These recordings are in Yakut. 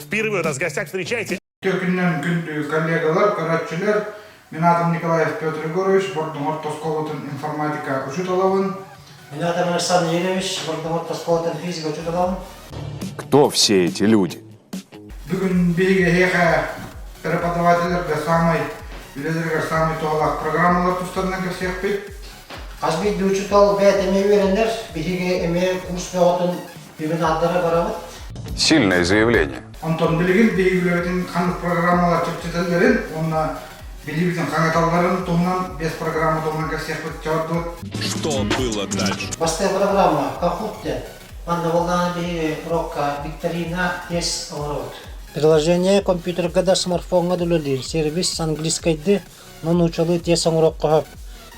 Впервые у нас в гостях встречайте. Үтүө күндү коллегалар, көрөөччүлэр, мин аатым Николаев Петр Егорович, Бордоҥ орто оскуолатын информатика учууталабын. Мин аатым Александр Юрьевич, Бордоҥ орто оскуолатын физика учууталабын. Кто все эти люди? Бүгүн биһиги эһиэхэ преподавателлэргэ саамай үлэлэригэр саамай туһалаах программалар тустарынан кэпсиэхпит. Хас биирдии учуутал бэйэтэ эмиэ үөрэнэр, биһиги эмиэ курс бөҕөтүн вебинардара барабыт. Сильное заявление. Онтон билигин биһиги үлэбитин ханнык программалар чэпчэтэллэрин уонна билиибитин хаҥаталларын туһунан без программа туһунан кэпсиэхпит чабардыбыт. Что было дальше? Бастакы программа Kahoot диэн. Манна буоллаҕына биһиги урокка викторина тест оҥоробут. Приложение компьютерга да смартфоҥҥа да үлэлиир. Сервис английскайды, но нуучалыы тест оҥоруохха сөп.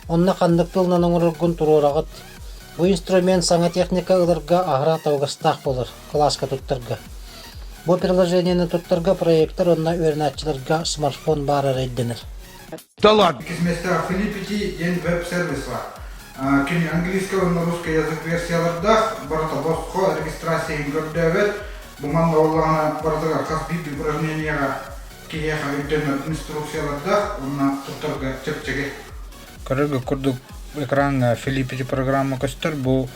Онно ханнык тылынан оҥороргун туруораҕыт. Бу инструмент саҥа техника ыларга аһара табыгастаах буолар, кылааска туттарга. Бу приложениены туттарга проектор уонна үөрэнээччилэргэ смартфон баара эрэйдэнэр. Да ладно! Иккис миэстэҕэ Flippity диэн веб-сервис баар. Кини английскай уонна русский язык версиялардаах, барыта босхо, регистрация иһин көрдөөбөт. Бу манна буоллаҕына барытыгар хас биирдии упражнениеҕа киһиэхэ өйдөнөр инструкциялардаах уонна туттарга чэпчэки. Көрөргө курдук экраҥҥа Flippity программа көстөр. Бу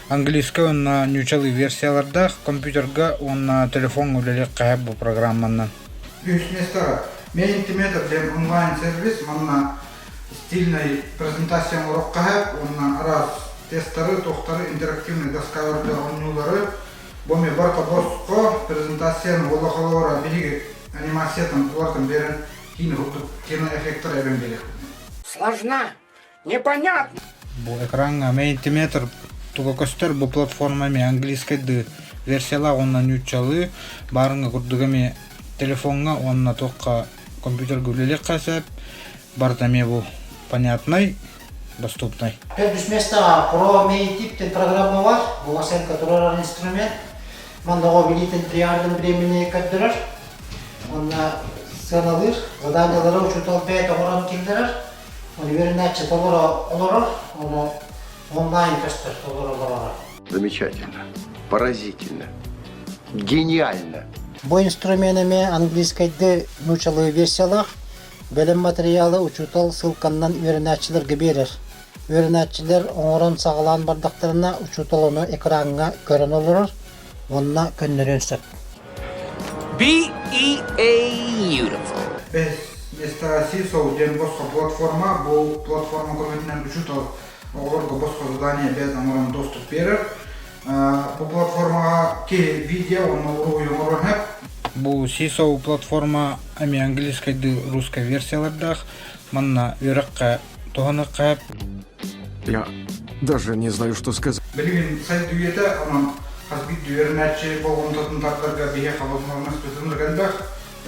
английскай уонна нуучалыы версиялардаах компьютерга уонна телефоҥҥа үлэлиэххэ бу программанан. Үһүс миэстэҕэ Mentimeter диэн онлайн-сервис манна стильнай презентация оҥоруохха сөп уонна араас тесттары, туохтары, интерактивный доскаларга оонньуулары бу эмиэ барыта босхо презентацияны олохолоро биһиги анимациятын уларытан биэрэн киин курдук киноэффектар эбэн биэриэхпит. Сложна, непонятно. Бу экраҥҥа Mentimeter туга көстөр бу платформа эмиэ английскайдыы версиялаах уонна нууччалыы баарыҥҥа курдук эмиэ телефоҥҥа уонна туохха компьютерга үлэлиэххэ сөп барыта эмиэ бу понятнай доступнай. Төрдүс миэстэҕэ Pro Mate диэн программа бар. Бу оценка турарар инструмент. Манна оҕо билиитин триардын времени көрдөрөр. Уонна сыаналыыр, заданиелары учуутал бэйэтэ оҥорон киллэрэр. Оны үөрэнээччи толоро олорор, ону онлайн көстөр толоро олорор. Замечательно, поразительно, гениально. Бу инструмент эмиэ английскайды нуучалыы версиялаах, бэлэм материалы учуутал ссылканнан үөрэнээччилэргэ биэрэр. Үөрэнээччилэр оҥорон саҕалаан бардахтарына учуутал ону экраҥҥа көрөн олорор уонна көннөрүөн сөп. B-E-A beautiful. Бэһис миэстэҕэ Seesaw диэн босхо платформа. Бу платформа көмөтүнэн учуутал оҕолорго босхо задание бэйэтин оҥорон доступ биэрэр. Бу платформаҕа киһи видео уонна уруһуй оҥоруон сөп. Бу Seesaw платформа эмиэ английскайдыы русскай версиялардаах. Манна үөрэххэ туһаныахха сөп. Я даже не знаю, что сказать. Билигин сайдыы үйэтэ, онон хас биирдии үөрэнээччи болҕомтотун тардарга биһиэхэ возможность элбэх.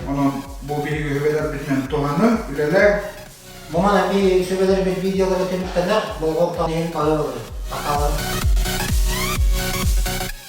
Онон бу биһиги сүбэлэрбитинэн туһанын, үлэлээҥ. Бу манан биһиги сүбэлэрбит видеолары түмүктэнэр, болҕомтону иһин баһыылары. Сахалар.